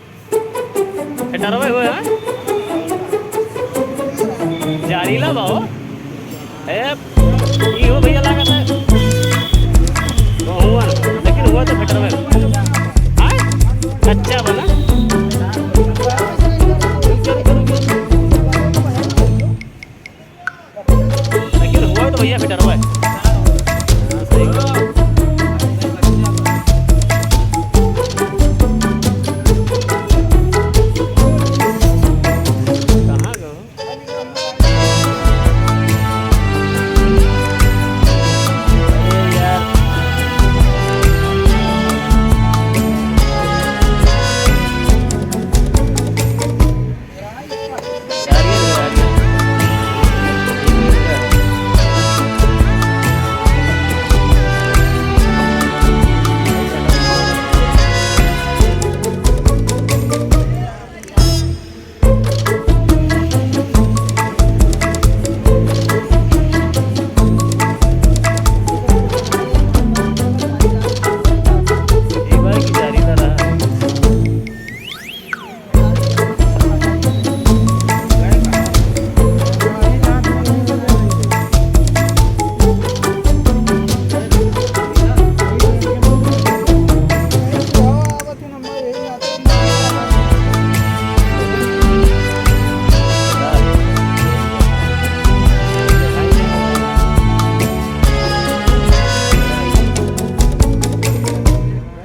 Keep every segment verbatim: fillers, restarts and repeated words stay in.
ए, डरवे हुए, हाँ? जारीला बा हो। ए, ई हो भैया लागत है। हुआ, लेकिन हुआ तो फेटरवे। हाँ? कच्चा बना। लेकिन हुआ तो भैया फिर डरवा है। हाँ, सही बात। कहाँ गए हो? अरे यार।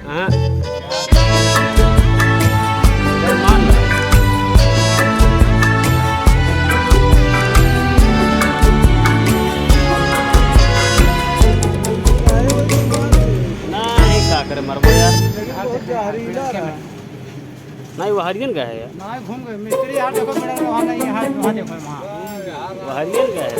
हाँ। नहीं, का करे, मरबो यार। नहीं, वो हरियन का है यार। नहीं, घूम गए। मिस्त्री यहाँ देखो, मेरा वहाँ नहीं है, वहाँ देखो, वहाँ। वो हरियन का है।